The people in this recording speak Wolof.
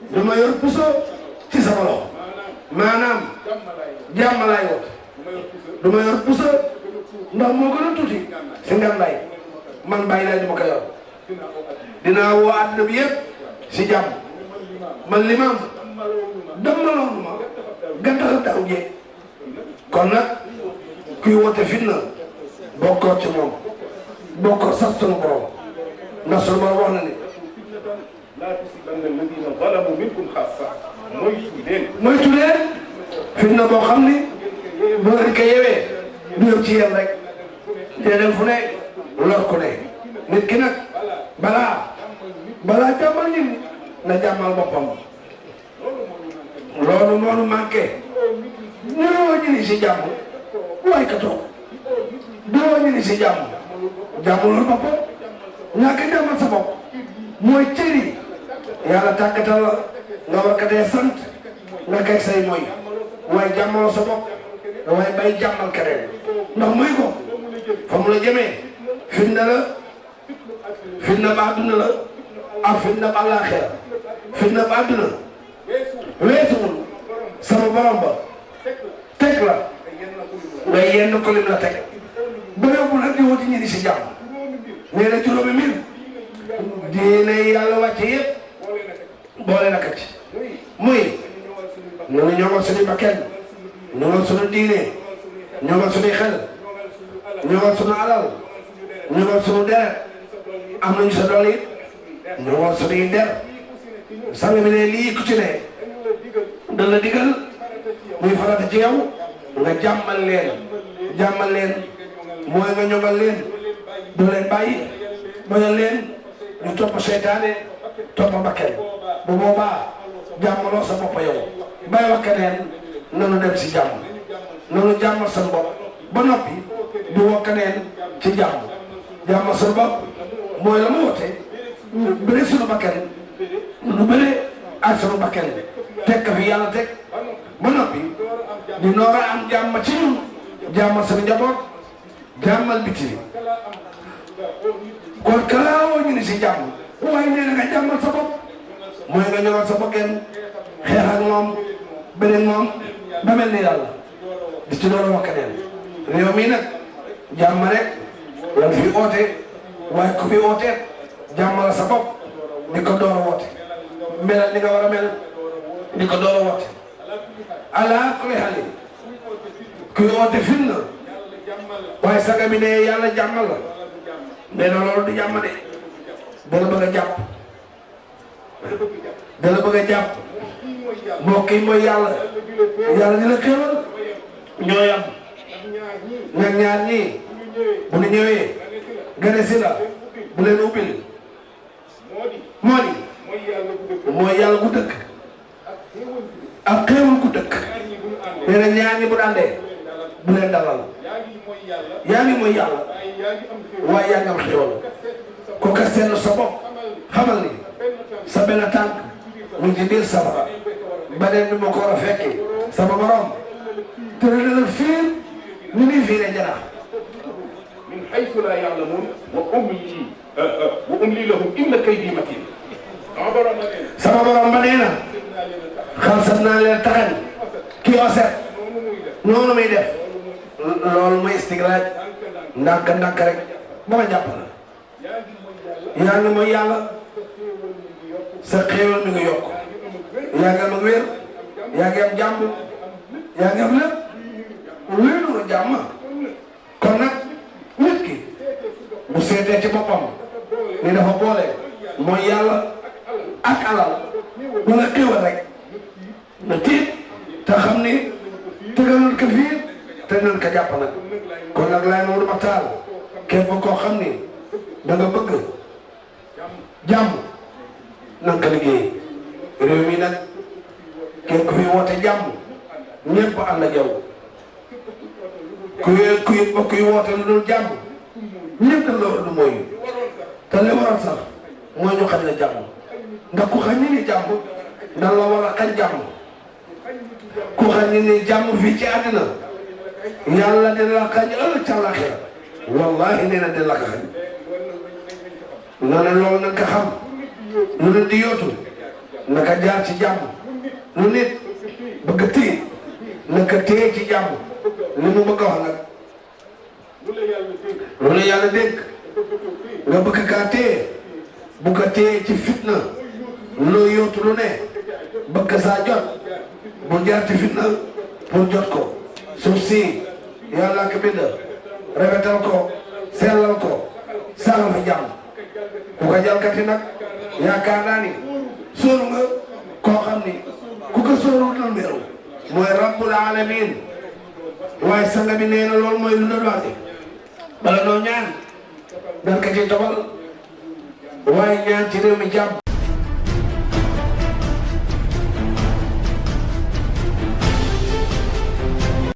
du ma yor puso ci sama loxo maanaam jàmm laay woote du ma yor puso ndax moo gën a tuuti si ngànnaay man bàyyi laay du ma ko yor dinaa woo àddina bi yëpp si jàmm man limaam dammaloon ma gàntaxal daaw jeeg kon nag kuy woote fitna bokkoo ci moom bokkoo sax sunu borom ndax sunu borom wax na ni laa tusiibanna allaziina zalamu minkum xaassa moytu leen fitna boo xam ni bu ngeen ko yewee du yem ci yéen rek dee dem fu ne lor ku ne nit ki nag balaa jàmmal nit ñi na jàmmal boppam loolu moo nu manqué ñoo ñu ni si jàmm waay ka toog doo ñu ni si jàmm jàmmulul boppam ñàkk jàmmal sa bopp mooy cëri yàlla tàggatal la nga war ka dee sant nga kay say mooy waaye jàmmaloo sa bopp waaye bay jàmmal keneen ndax muy ko fa mu la jëmee fitna la fitna ba àdduna la ak fitna ba àllaaxira fitna ba àdduna weesuwul sama borom ba teg la nga yenn ko lim la teg ba yóbbu nag di wuti ñi di si jàmm nee na juróomi mbir diine yàlla wàcce yëpp boole na ko ci muy ñu ngi ñoŋal suñu bakkan ñoŋal suñu diine ñoŋal suñuy xel ñoŋal suñu alal ñoŋal suñu deret am nañu sa doole it ñoŋal suñuy der sang bi ne lii ku ci ne da la digal muy farata ci yow nga jàmmal leen mooy nga ñoŋal leen doo leen bàyyi bañal leen ñu topp seytaane topp bakkan bu boobaa jàmmaloo sa bopp yow bàyyi wax keneen nanu dem si jàmm nanu jàmmal sa bopp ba noppi di woo keneen ci jàmm jàmmal sa bopp mooy la mu wote bëre sunu bakkan nu bëre ak sunu bakkan teg ka fi yàlla teg ba noppi di noora am jàmm ci ñun jàmmal sunu njaboot jàmmal biti kon kalaawoo ñu ni si jàmm waaye nee na nga jàmmal sa bopp mooy nga ñëwal sa bakkan xeex ak moom beneen moom ba mel ni yàlla di ci doon wax keneen réew mi nag jàmm rek lan fi oote waaye ku fi ooteet jàmmal sa bopp di ko door a woote melal ni nga war a mel di ko door a woote ala kulli xali kuy oote fitna waaye saga mi ne yàlla jàmmal la nee na loolu du jàmm de dana bëgg a jàpp dana bëgg a jàpp mbokk yi mooy yàlla di la xéewal ñoo yam nag ñaar ñii bu ñu ñëwee gane si la bu leen ubbil moo di mooy yàlla gu dëkk ak xéewal gu dëkk nee na ñaar ñi bu dàndee bu leen dalal yaa ngi mooy yàlla waaye yaa ngi am xéewal ko ka seetlu sa bopp xamal ni sa benn tànk mu ngi ci biir safara beneen bi moo ko war a fekki sama borom tëral la fiir ni muy fiiree janax min haythu laa ya'lamuun wa umlii lahum inna kaydii matiin sama borom ba nee na xalsat naa leen taxañ kii oset noonu muy def loolu mooy istigraaj ndànk rek ba ma jàpp la yaa ngi mooy yàlla sa xéewal mi ngi yokk yaa ngi am ak wér yaa ngi am jàmm yaa ngi am lépp luy nuru jàmm kon nag nit ki bu seetee ci boppam ni dafa boole mooy yàlla ak alal wala xéewal rek na tiit te xam ni tegalul ko fii te nan ko jàpp nag kon nag laay Maodo Makhtar képp koo xam ni da nga bëgg jàmm nan ko liggéey réew mi nag képp ku fi woote jàmm ñëpp ànd ak yow kuy woote lu dul jàmm ñëpp dañ la war a mooy te li waral sax mooy ñu xañ la jàmm ndax ku xañ ni jàmm dan la war a xañ jàmm ku xañ ni jàmm fii ci àddina yàlla dina la xañ ëllëg ca àllaaxira wallahi nee na dina la ko xañ na ne loolu nag nga xam lu ne di yootu naka jaar ci jàmm lu nit bëgg téye naka téye ci jàmm li mu bëgg a wax nag lu la yàlla dénk nga bëgg kaa téye bu ko téye ci fitna loo yóotu lu ne bëgg saa jot bu jaar ci fitna pour jot ko suuf si yàlla ko bind rafetal ko sellal ko saxal fa jàmm ku ko jalgati nag yaakaar naa ni sóoru nga koo xam ni ku ko sóoru dal meeru mooy rabbul alamin waaye sanga bi nee na loolu mooy lu doon wax bala noo ñaan dan ka ci tobal waaye ñaan ci réew mi jàmm